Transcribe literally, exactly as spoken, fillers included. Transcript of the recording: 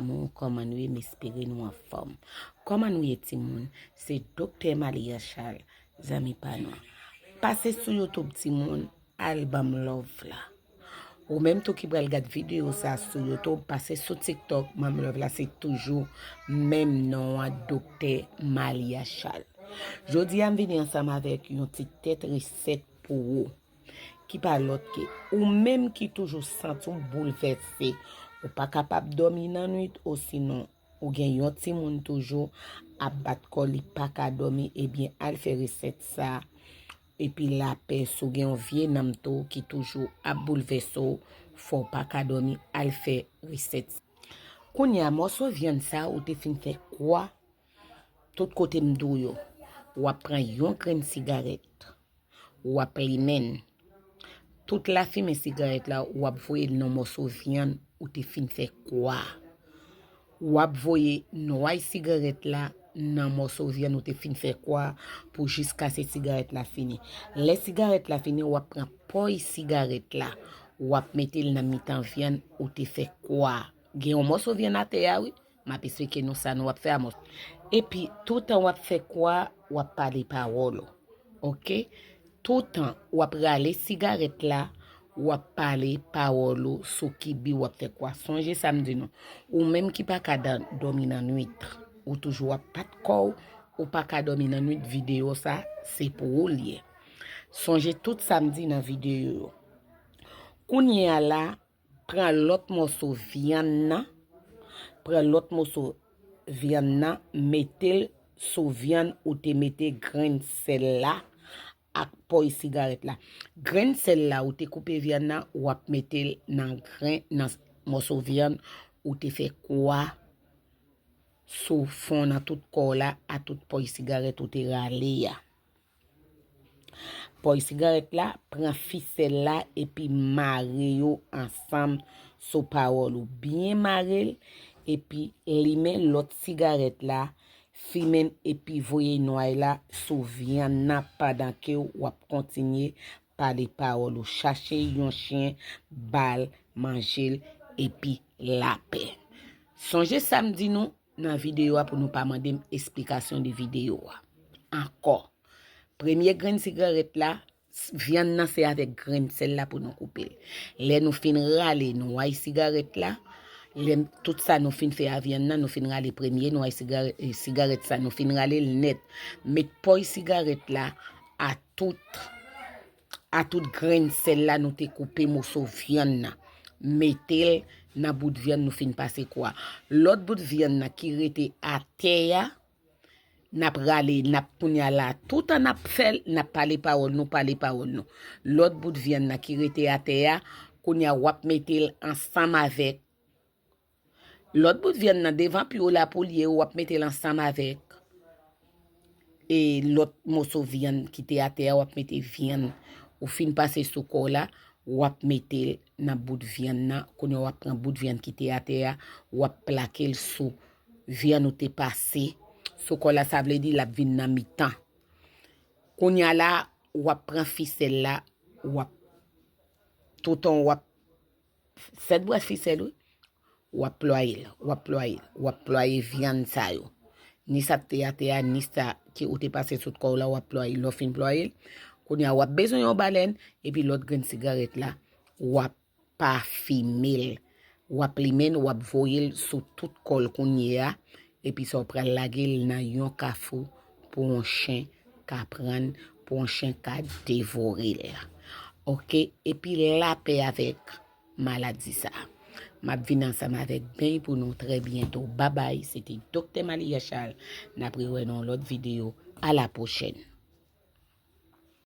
Moun, kòman nou ye? M espere nou anfòm. Kòman nou ye, timoun? Se Doktè Malia Charles, zanmi pa nou. Pase sou YouTube, timoun, al ban m love la. Ou menm tou ki pral gad videyo sa sou YouTube, pase sou TikTok, ban m love la, se toujou menm non an, Doktè Malia Charles. Jodi a, m vini ansanm avèk yon ti tèt resèt pou ou, ki pa lòt ke ou menm ki toujou santi w boulvèse, ou pa kapab dòmi nan nwit, osinon ou gen yon timoun toujou ap bat kò, li pa ka dòmi, ebyen, al fè resèt sa. Epi lapè, si w gen yon vye nanm tou ki toujou ap boulvèse w, fè w pa ka dòmi, al fè resèt sa. Kounye a, mòso vyann sa ou te fin fè kwa, tout kote m di w yo, w ap pran yon grenn sigarèt, w ap limen l. Tout lafimen sigarèt la, w ap voye l nan mòso vyann ou te fin fè kwa. W ap voye nway sigarèt la nan mòso vyann ou te fin fè kwa pou jiskaske sigarèt la fini. Lè sigarèt la fini, w ap pran pòy sigarèt la, w ap mete l nan mitan vyann ou te fè kwa. Gen yon mòso vyann atè a, wi. M ap esplike nou sa nou ap fè a mòso. Epi, toutan w ap fè kwa, w ap pale pawòl ou. Oke? Toutan w ap rale sigarèt la, w ap pale pawòl ou sou ki bi w ap fè kwa. Sonje sa m di nou. Ou menm ki pa ka da- dòmi nan nwit, ou toujou ap bat kò w, ou pa ka dòmi nan nwit, videyo sa, se pou ou l ye. Sonje tout sa m di nan videyo yo. Kounye a la, pran lòt mòso vyann nan, pran lòt mòso vyann nan, mete l sou vyann ou te mete grenn sèl la ak pòy sigarèt la. Grenn sèl la ou te koupe vyann nan, w ap mete l nan grenn, nan mòso vyann ou te fè kwa sou fon nan tout kò w la, a tout pòy sigarèt ou te rale a. Pòy sigarèt la, pran fisèl la epi mare yo ansanm sou pawòl ou. Byen mare l, epi limen lòt sigarèt la, fimen l epi voye nway la sou vyann nan pandan ke w ap kontinye pale pawòl ou. Chache yon chen, ba l, manje l, epi lapè. Sonje sa m di nou nan videyo a pou nou pa mande m esplikasyon de videyo a. Ankò. Premye grenn sigarèt la, s- vyann nan se avèk grenn sèl la pou nou koupe l. Lè nou fin rale nway sigarèt la, lè tout sa nou fin fè a vyann nan, nou fin rale premye nway sigarèt, eh, sigarèt sa, nou fin rale l nèt. Met pòy sigarèt la a tout, a tout grenn sèl la nou te koupe moso vyann nan. Mete l nan bout vyann nou fin pase kwa. Lòt bout vyann nan ki rete atè a, n ap rale, n ap kounye a la, toutan n ap fè l, n ap pale pawòl nou, pale pawòl nou. Lòt bout vyann nan ki rete atè a, kounye a w ap mete l ansanm avèk. Lòt bout vyann nan devan pye w la pou l ye, w ap mete l ansanm avèk e lòt moso vyann ki te atè a, w ap mete vyann ou fin pase sou kò w la, w ap mete l nan bout vyann nan. Kounye a w ap pran bout vyann ki te atè a, w ap plake l sou vyann ou te pase sou kò w la, sa vle di l ap vin nan mitan. Kounye a la, w ap pran fisèl la, w ap, toutan w ap, sèt bwèt fisèl, wi, w ap plwaye l, w ap plwaye l, w ap plwaye vyann sa yo. Ni sa k te atè a, ni sa ke ou te pase sou kò w la, w ap plwaye l. Lè w fin plwaye l, kounye a w ap bezwen yon balèn, epi lòt grenn sigarèt la, w ap pa fimen l. W ap limen l, w ap voye l sou tout kò l kounye a, epi sa w pral lage l nan yon kafou pou yon chen ka pran l, pou yon chen ka devore l. Oke, epi lapè avèk maladi sa. M ap vin ansanm avèk beny pou nou trè byento. Babay, se te Doktè Malia Charles. N ap rewè nan yon lòt videyo. A la pwochèn.